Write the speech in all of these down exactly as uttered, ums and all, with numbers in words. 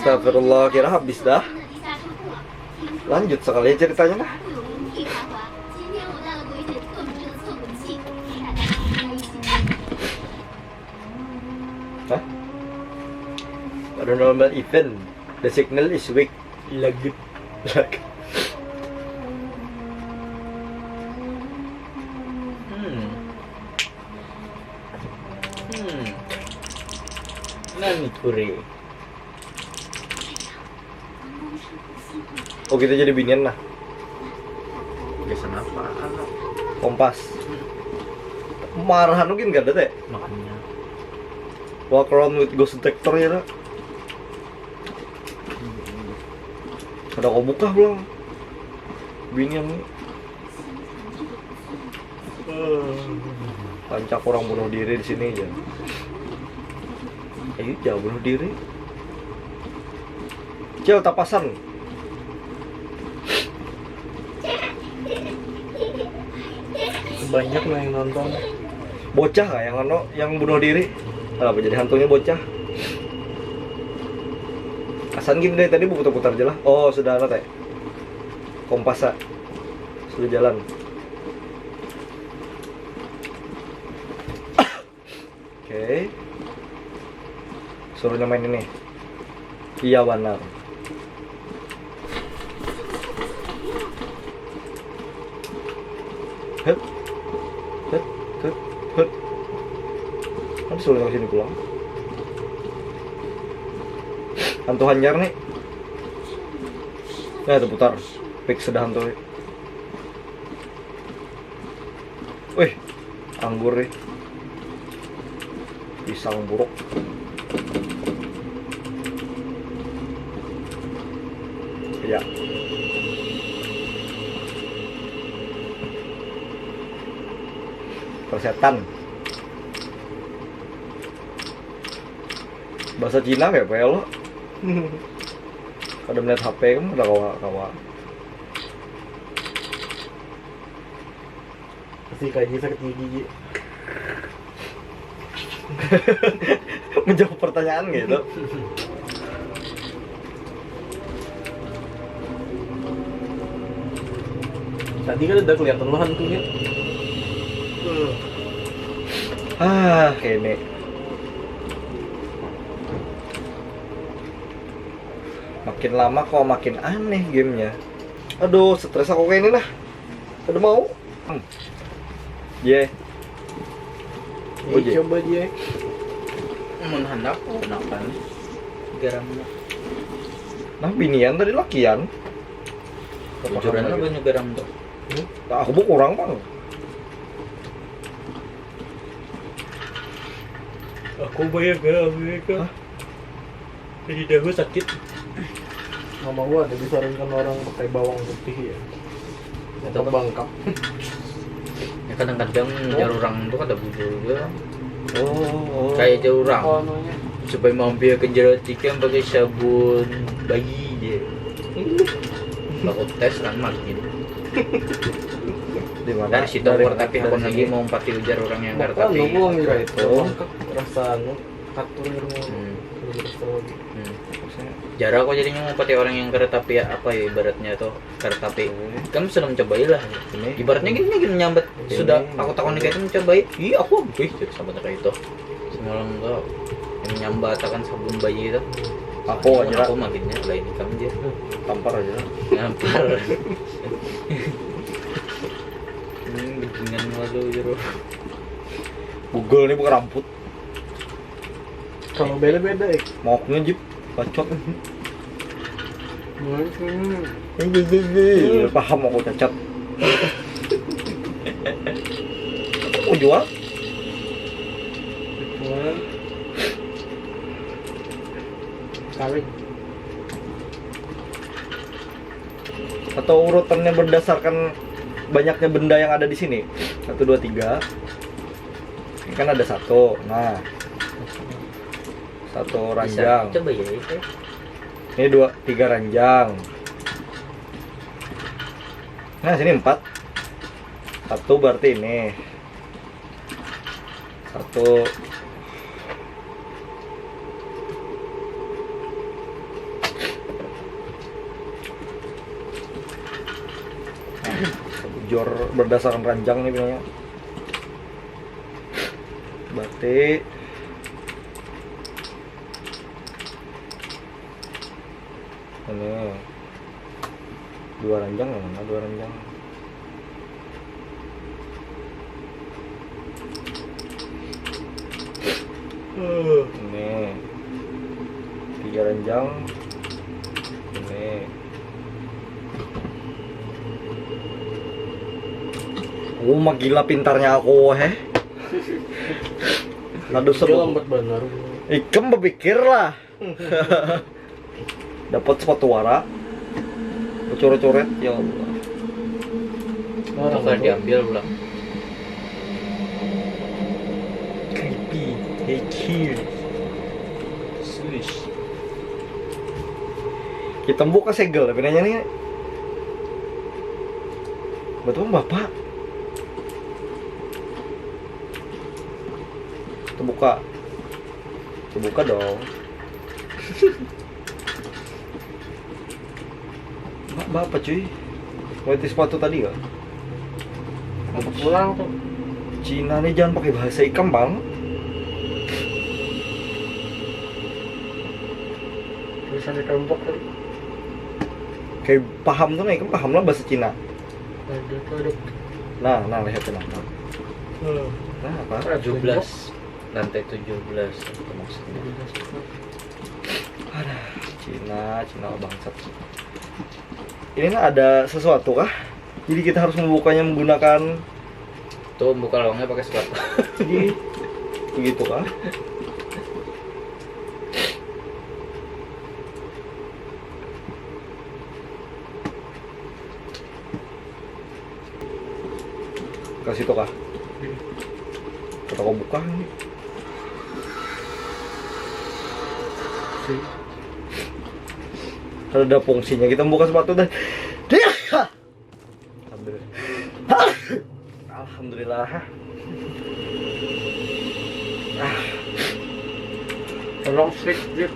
Astagfirullah, kira habis dah. Lanjut sekali ceritanya dah. Hah? Paranormal event. The signal is weak. Lagut. Lagut. Hmm. Hmm. Nani kure? Oh, kita jadi binian lah. Biasa apa? Kompas. Marahan mungkin gak ada teh. Makanya. Walk around with ghost detector ya lah. Ada kau buka pulang. Binian nih. Pancak orang bunuh diri di sini aja. Ayo, jangan bunuh diri. Cil, tapasan. Banyak lah yang nonton. Bocah lah yang anu, yang bunuh diri. Kenapa jadi hantunya bocah? Asan gini dari tadi putar-putar aja lah. Oh, sudah ada teh. Kompasa. Sudah jalan. Oke. Suruh main ini. Iya, benar. Hut. Hut, hut, hut. Kan suruh ke sini pulang. Hantu hanyar nih. Nah, itu putar. Fix sudah hantu. Wih, anggur nih. Pisang buruk. Ya. Persetan. Bahasa Cina kayak apa ya lo? Kada melihat H P kan udah kawa kawa. Pasti kaji sakit gigi. Menjawab pertanyaan gitu. Tadi kan udah kelihatan lo hantunya. Ah, kayak ini. Makin lama kok makin aneh gamenya. Aduh, stres aku kayak ini lah. Kada mau. Hmm. Ye. Ini coba dia. Mun handak, kenapa nih? Garamnya. Nah, binian tadi lakian. Bujuran apa banyak garam tuh? Nah, aku bu kurang, Bang. Aku banyak garam mereka. Jadi dahu sakit. Mama gua ada disarankan orang pakai bawang putih ya. Atau bangkap. Ya kadang-kadang jar orang tuh kada bujur juga. Oh, Kayak jar orang Oh, anunya. Supaya mampir ke jerawat ikan pakai sabun bayi aja. Aku tes kan makin. Di mana? Dari situ aku tapi aku lagi mau empati ujar orang yang ngerti tapi Nunggu ngira itu. Bangkap rasa anu katur rumah. Hmm. Rasa lagi. Hmm. Jarang aku jadinya mau empati orang yang ngerti tapi ya apa ya ibaratnya tuh ngerti tapi kamu sudah mencobai lah. Ini. Ibaratnya gini gini nyambat Ini. Sudah aku takon kayak itu mencobai. Iya aku wih jadi sampai kayak itu. Semalam enggak yang nyambat akan sabun bayi itu. Aku aja. Aku makinnya lain kamu dia. Tampar aja. Ngampar. Ini bajingan malu jero. Google ini bukan ramput. Kalau beda-beda ya. Moknya jip bacot. Hmm. Ini paham aku cacat. Aku jual. Cuman kawin. Atau urutannya berdasarkan banyaknya benda yang ada di sini. Satu, dua, tiga. Ini kan ada satu. Nah. Satu Bisa. Ranjang. Coba ya itu. Ini dua, tiga ranjang. Nah, sini empat. Satu berarti ini. Satu. Berdasarkan ranjang nih pinanya. Berarti ini dua ranjang, yang mana dua ranjang? Ini tiga ranjang. Ini. Oh, magila pintarnya aku, heh. Aduh, sebut. Lambat banar. Ikam berpikir lah. Dapat sepatu wara. Coret-coret, ya Allah. Orang Bakal itu. Diambil pulang. Creepy. Hey, kid. Swish. Kita buka segel, tapi nanya nih. Betul, Bapak? Kita buka. Kita buka dong. Mbak, mbak apa, cuy? Mau itu sepatu tadi, kah? Mau pulang tuh. Cina nih jangan pakai bahasa ikam, Bang. Tulisan di kelompok tadi. Kayak paham tuh, nah, ikam paham lah bahasa Cina. Ada tuh, ada. Nah, nah, lihat tuh, nah. Hmm. Nah, apa? Tujuh belas. Lantai tujuh belas itu maksudnya. Ada Cina, Cina bangsat. Ini ada sesuatu kah? Jadi kita harus membukanya menggunakan Tuh, buka lawangnya pakai sepatu. Jadi begitu kah? Kasih tuh kah? Kata kau buka ini. Ada fungsinya kita buka sepatu dan Alhamdulillah. Alhamdulillah. Ah. Tolong sedikit.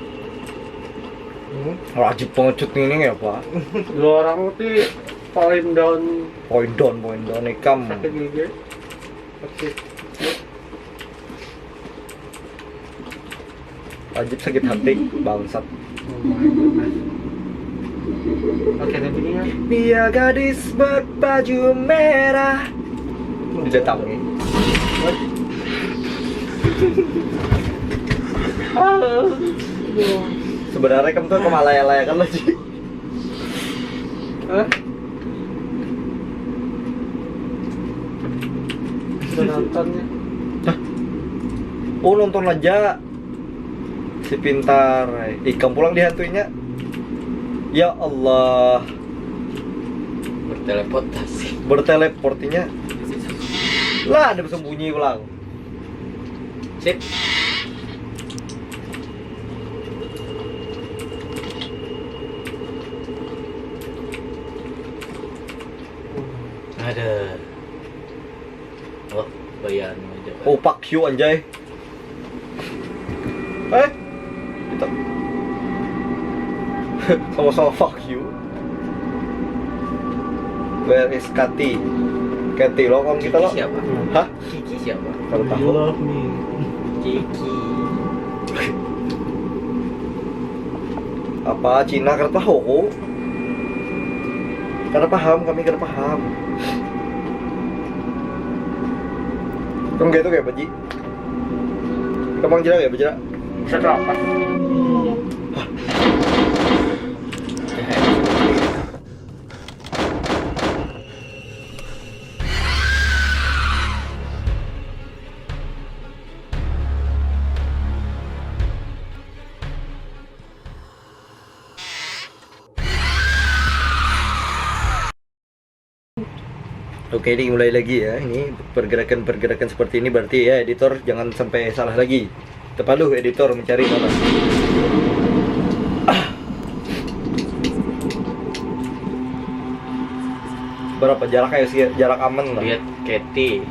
Hmm, wajib pengecut ini ya, Pak. Dua orang itu point down. Point down, point down ikam. Sakit gigi. Oke. Wajib sakit hati, bangsat. Oke, nanti dia. Dia gadis berbaju merah. Didatangi. Sebenarnya kamu tuh kemalaya-layakan lo, Ji. Hah? Udah nontonnya. Hah? Oh, nonton aja. Si pintar. Ikam pulang dihantuinya. Ya Allah. Berteleportasi. Berteleportinya. Lah, ada bersembunyi pulang. Sip. Ada. Oh, bayar aja. Oh, fuck you, anjay. Eh? Kita sama-sama fuck you. Where is Kati? Kati, lo, kita lo. Siapa? Hah? Kiki siapa? Kada tahu. You love me. Kiki. Apa Cina kada tahu ku? Kada paham, kami kada paham. Kamu gitu kayak apa, Ji? Kamu jelas ya, Bajra? Bisa apa? Oke, ini mulai lagi ya. Ini pergerakan-pergerakan seperti ini berarti ya, editor, jangan sampai salah lagi. Tepaluh editor mencari orang. Berapa jaraknya sih? Jarak aman lah. Lihat Katy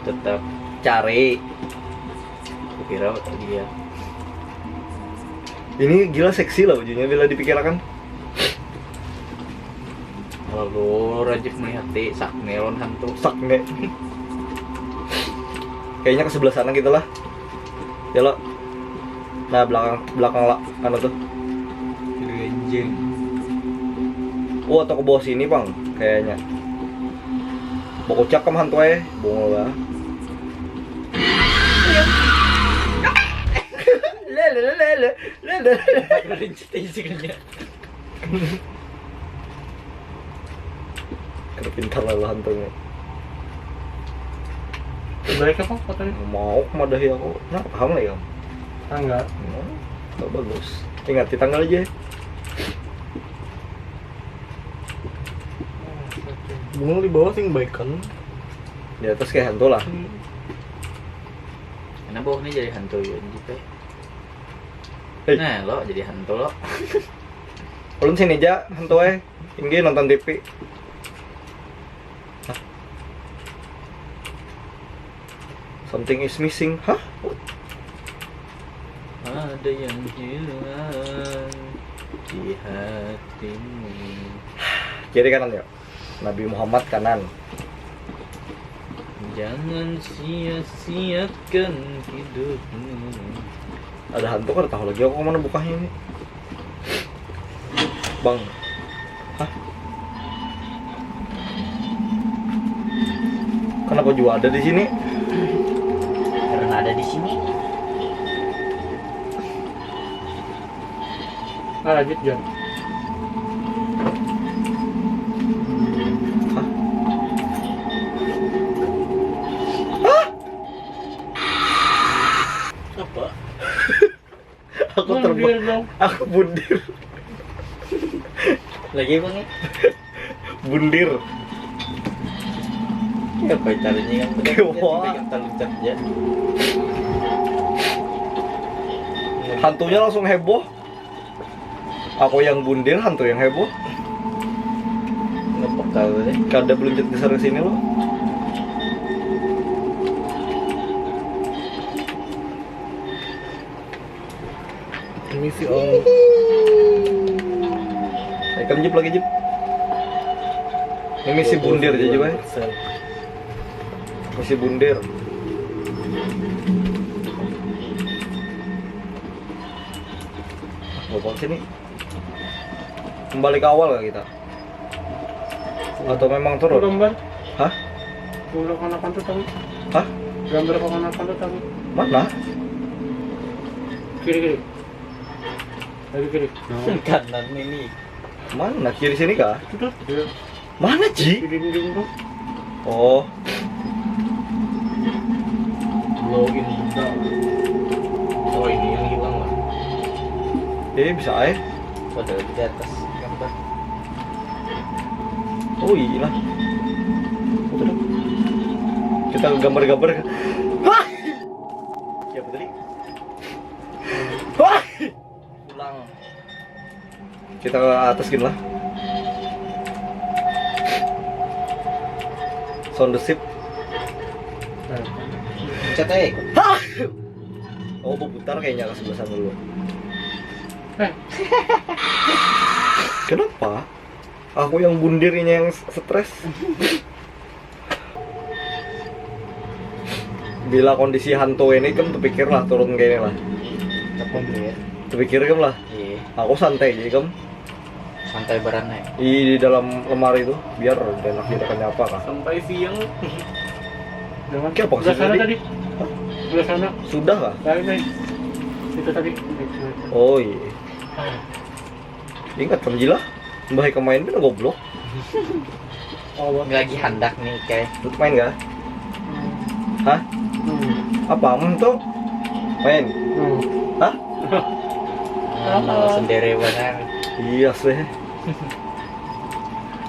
tetap cari. Kukira dia. Ini gila seksi lah bajunya bila dipikirakan. Lalu Rajif melihati Sakne lawan hantu. Sakne. Kayaknya ke sebelah sana gitu lah. Ya lo. Nah, belakang belakang lah, anu tuh. Kiri anjing. Oh, atau ke bawah sini, Bang, kayaknya. Bakucak kam hantu eh, bungul lah. Lele lele lele lele. Empat rincit aja sekalinya. Kada pintar lah hantunya. Baik apa fotonya? Mau madahi aku. Nah, paham lah ya. Tangga. Hmm, tak bagus. Ingat di tanggal aja. Bunga di bawah sing baikan. Di atas kayak hantu lah. Kenapa ini jadi hantu ya gitu? Hei. Nah, lo jadi hantu lo. Ulun sini aja hantu eh. Tinggi nonton T V. Hah? Something is missing. Hah? What? Ada yang hilang di hatimu. Kiri kanan yuk. Nabi Muhammad kanan. Jangan sia-siakan hidupmu. Ada hantu, kada tahu lagi aku kemana bukanya ini. Bang. Hah? Kenapa juga ada di sini? Karena ada di sini. Nah, lanjut Jon. Hah? Apa? Aku terbang. Bundir dong. Aku bundir. Lagi apa nih? Bundir. Ya apa caranya yang Wah. Kita loncat aja. Hantunya langsung heboh. Aku yang bundir, hantu yang heboh. Nggak peka gue deh. Kada belum ke sana sini loh. Ini si Om. Ayo, kam, Jip, lagi, Jip. Ini misi bundir aja juga. Misi bundir. Lubang sini. Kembali ke awal kah kita? Atau memang turun? Gambar. Hah? Gambar kanakan tuh tadi. Hah? Gambar kanakan tuh tadi. Mana? Kiri kiri. Lagi kiri. Nah, Kanan ini. Mana? Kiri sini kah? itu dia. Mana, Ji? Di dinding tuh. Oh, Blow in the dark. Oh, ini yang hilang lah. Eh, bisa eh. Padahal di atas gambar. Oh, iya lah. Betul. Kita gambar-gambar. Wah! Siapa tadi? Wah! Pulang. Kita ke atas gini lah. Sound the ship. Cat eh. Oh, berputar kayaknya ke sebelah sana dulu. Eh. Kenapa? Aku yang bundir, inya yang stres. Bila kondisi hantu ini, kam terpikir lah turun kayak ini lah. Tapi duit. Terpikir kam lah. Iya. Aku santai aja, kam. Santai barang ya. Di dalam lemari itu, biar enak kita apa kah. Sampai siang. Jangan. Kayak apa Sebelah sih sana tadi? Tadi. Sebelah sana. Sudah kah? Lain nih. Itu tadi. Oh iya. Ingat kan, Jila? Mbah Eka main kan goblok. Oh, Ini lagi handak nih kayak. Main kah? Hah? Hmm. Apa, Amang, tuh? Main? Hmm. Hah? Anu, sendiri benar. Iya sih.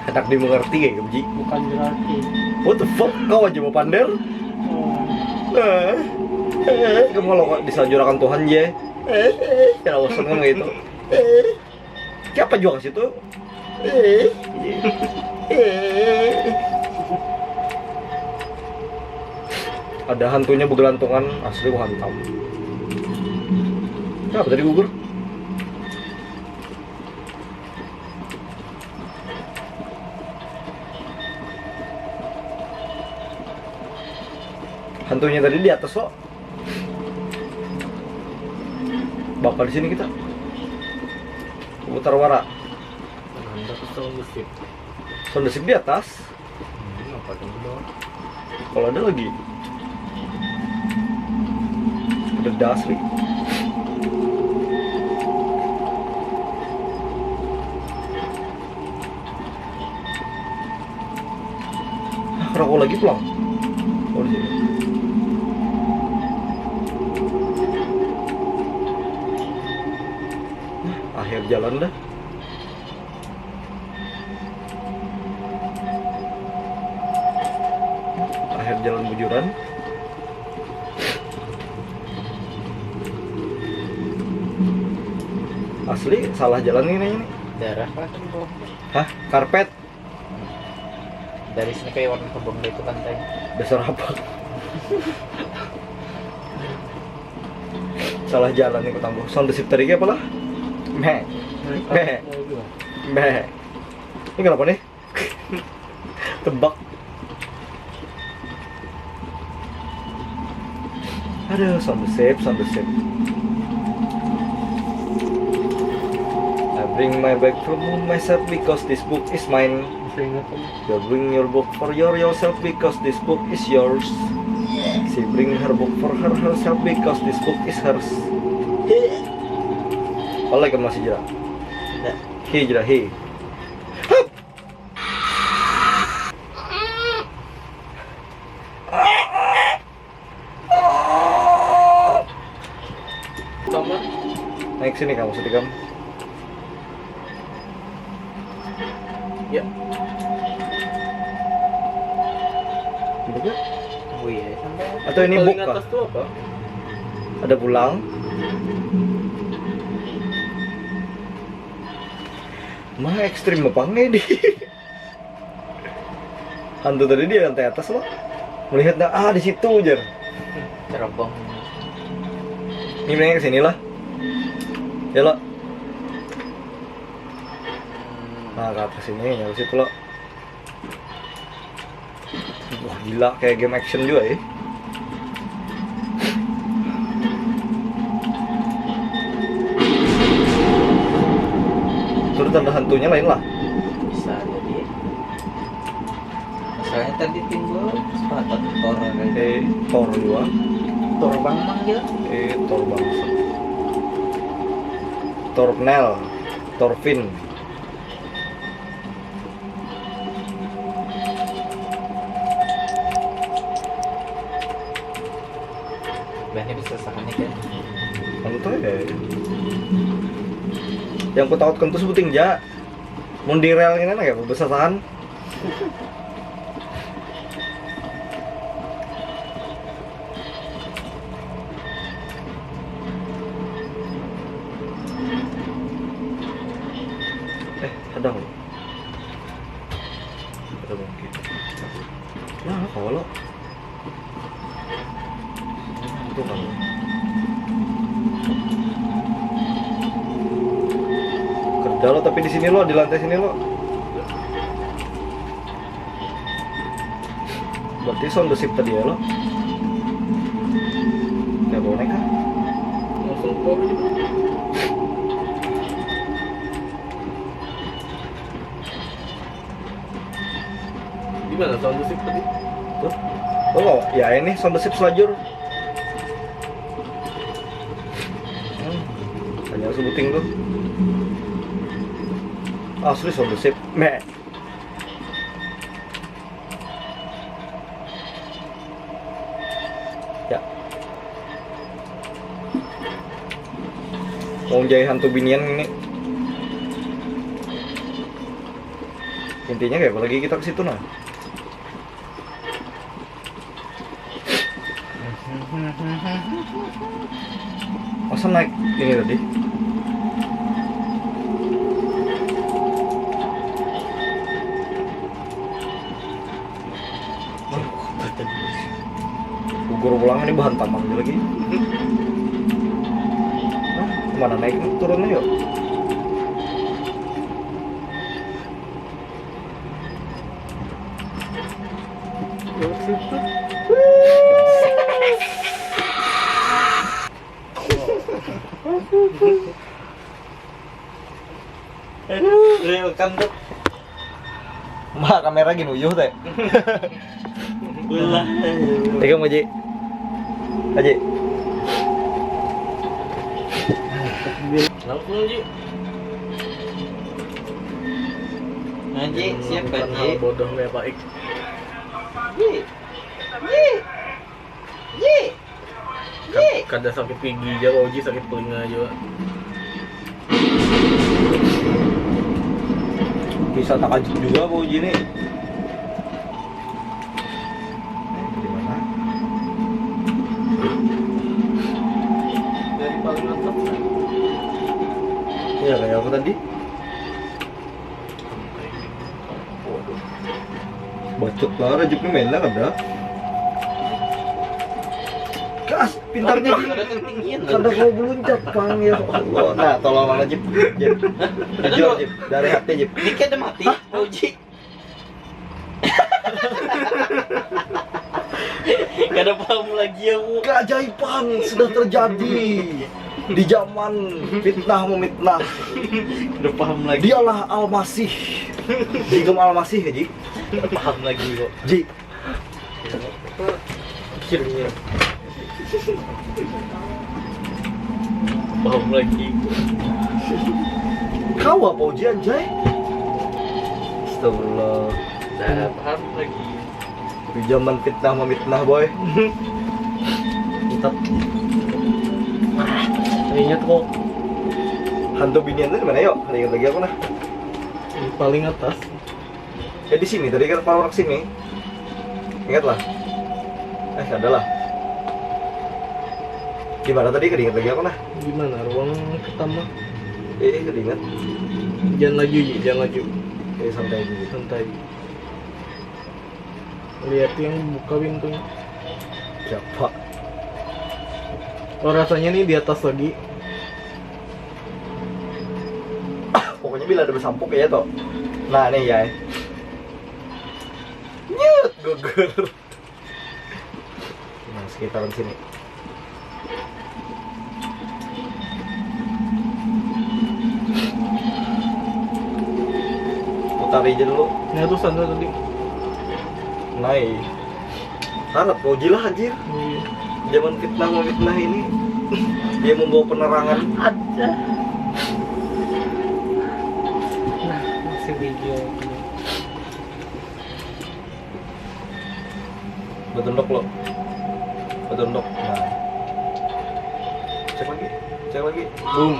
Hendak dimengerti kayak, Ji. Bukan berarti. What the fuck? Kau aja mau pander? Oh. Eh, eh, kamu kalau kok disalajurakan Tuhan, je. Eh, eh, kalau bosan kan gitu. Eh, siapa juga ke situ? Eh, eh. Ada hantunya bergelantungan, asli gua hantam. Kenapa tadi gugur? Hantunya tadi di atas, lo. Bakal di sini kita. Putar wara. Anda tuh sound the ship. Sound the ship di atas. Hmm, apa tuh, bawah? Kalau ada lagi. Ada das nih. Rokok lagi pulang. Oh, di sini. Akhir jalan dah. Akhir jalan bujuran. Asli salah jalan ini, ini. Darah lah kan, bawah. Hah? Karpet? Dari sini kayak warna kebun itu kan, teh. Dasar apa? Salah jalan nih, ketangguh. Sound the ship tadi apa lah? Meh. Meh. Meh. Ini kenapa nih? Tebak. Aduh, sound the ship, sound the ship. I bring my bag from home myself because this book is mine. Bisa ingat kan? You bring your book for your yourself because this book is yours. She bring her book for her herself because this book is hers. Oleh ke masih jera. Nggak. Hi jera hi. Sama. Naik sini kamu sedikam. Ya. Gitu. Oh iya, sampai. Atau ini Paling buka? Atas tuh apa? Ada pulang. Mah ekstrim bapang nih di. Hantu tadi di lantai atas lo. Melihatnya ah di situ jar. Cerobong. Ini mendingan ke sini lah. Ya lo. Nah ke atas sini ya ke situ lo. Wah gila kayak game action juga ya. Itu tanda hantunya lain lah. Bisa jadi. Masalahnya tadi timbul sepatu tor kayak Eh, Thor juga. Tor bang mang ya. Eh, Thor bangsa. Thornel, Thorfinn. Banyak bisa sakit kan. Anu tuh ya. Yang ku takutkan tuh sebuting ja. Mun di rel ini kayak bebesasahan. Eh, ada nggak? Ada mungkin. Nah, kalau itu kan. Kerja lo tapi di sini lo di lantai sini lo. Berarti sound the ship tadi ya lo. Ya boleh kan? Langsung kok. Gimana sound the ship tadi? Tuh. Oh, ya ini sound the ship selajur. Hmm, hanya sebuting tuh. Asli sound the ship. Meh. Ya. Mau jai hantu binian ini. Intinya kayak apa lagi kita ke situ nah. Masa naik ini tadi? Gugur pulang ini bahan tambang lagi. Nah, kemana naik turunnya yuk? Welcome tuh. Mah kamera gini uyuh teh. Ulah. Pegang Aji. Aji. Lauk lu, Ji. Ngaji siapa, Ji? Bodoh ya, Pak. Ji. Ji. Ji. Ji. Kada sakit gigi aja, Pak Uji, sakit telinga aja, Pak. Bisa takajut juga Pak Uji nih. Di mana? Dari paling mantap. Iya, kayak apa tadi? Waduh. Bacot lah, Rajib ni main lah kada. Gas, pintarnya Ji. Kada mau beluncat, Bang, ya Allah. Nah, tolong lah, Jib. Jib. Jujur, Jib. Dari hati, Jib. Dikit ada mati. Uji. Kada paham lagi aku. Keajaiban sudah terjadi di zaman fitnah memitnah. Kada paham lagi. Dialah Al-Masih. Jigem Al-Masih ya, Ji? Kada paham lagi kok. Ji. Akhirnya. Paham lagi. Kau apa ujian, Jai? Astagfirullah. Nah, paham lagi. Di zaman fitnah memitnah, boy. Tetap. Ingat kok. Hantu binian itu di mana, yuk? Ada ingat lagi aku, nah. Paling atas. Ya, di sini tadi kan, parurak sini. Ingat lah. Eh, ada lah. Di mana tadi? Kada ingat lagi aku, nah. Di mana? Ruang pertama. Eh, kada ingat. Jangan laju, Ji. Jangan laju. Eh, santai aja. Santai. Lihat yang buka pintunya. Siapa? Oh, rasanya nih di atas lagi. Pokoknya bila ada besampuk ya, toh. Nah, nih ya. Nyut, gugur. Nah, sekitaran sini. Putari aja dulu. Nah, itu sandal tadi. Nai. Harap kau jilah, anjir. Iya. Zaman fitnah memfitnah ini, dia membawa penerangan. Ada. Nah, masih video. Betunduk lo. Betunduk. Nah. Cek lagi. Cek lagi. Boom.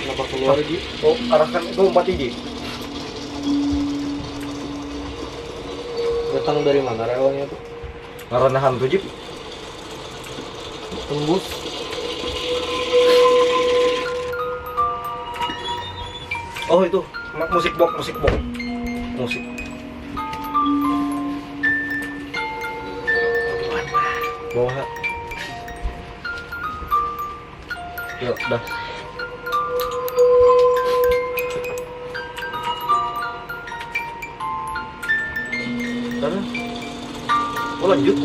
Kenapa keluar, Ji? Oh, arahkan itu, umpat, Ji. Datang dari mana rewanya tuh? Karena hantu, Ji. Tembus. Oh, itu. Ma-, musik box, musik box. Musik. Bawah. Yuk, dah. Dah. Oh, lanjut.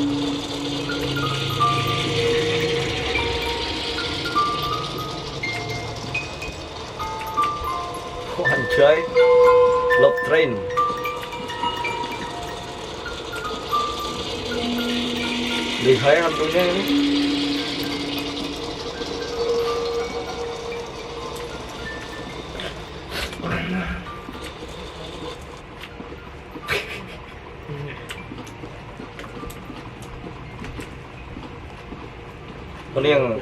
Oh, anjay. Love Train. Lihai hantunya ini. Ini yang,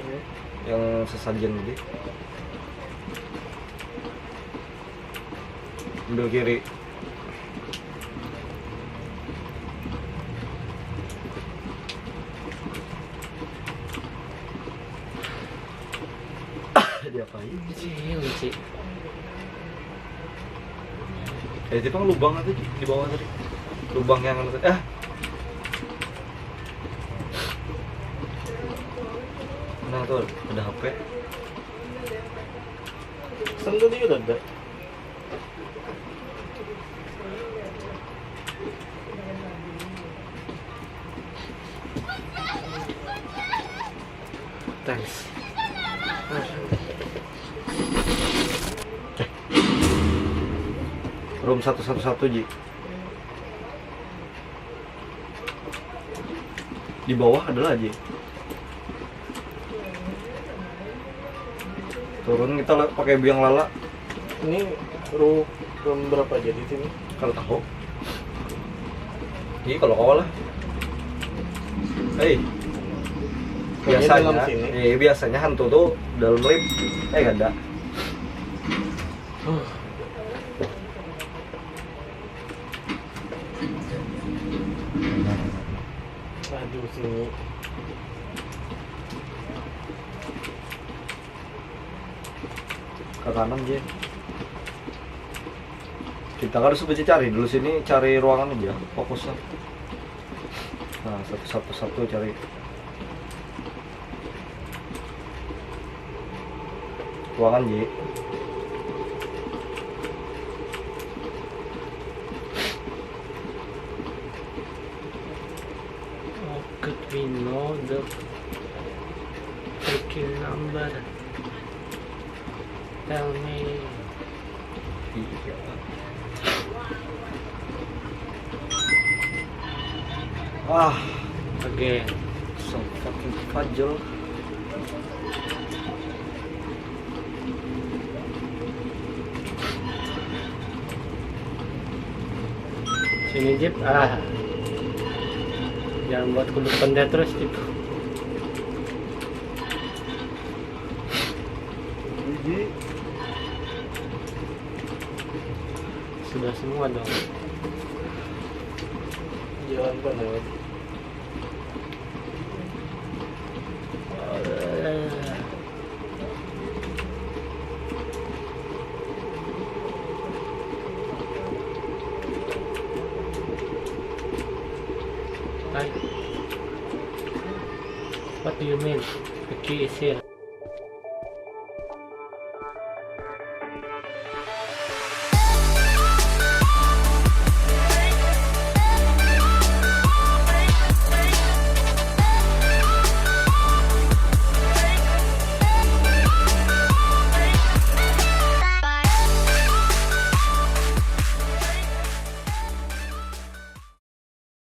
yang sesajen tadi. Ambil kiri. Diapain? Cil, cil. Eh, itu kan lubang itu di, di bawah tadi. Lubang yang anu tadi. Ah. Nah, tuh ada H P. Sendal juga ada. Thanks. Room satu satu satu, Ji. Di bawah ada lagi. Turun kita le-, pakai biang lala. Ini ru-, room berapa aja di sini? Kalau tahu. Iya, kalau kau lah. Hei. Kayaknya dalam sini. Biasanya, eh, biasanya hantu tuh dalam lift. Eh, kada. Aduh, sini. Ke kanan, Jin. Kita harus coba cari dulu sini, cari ruangan aja, fokusnya. Nah, satu-satu, satu cari. Ruangan, Ji. How could we know the freaking number? Tell me. Iya. Ah, again. So fucking fajol. Sini, Jip. Ah. Jangan buat kudu pendek terus, Jip. Biji. Sudah semua dong. Jalan kan lewat. Hai. What do you mean? The key is here.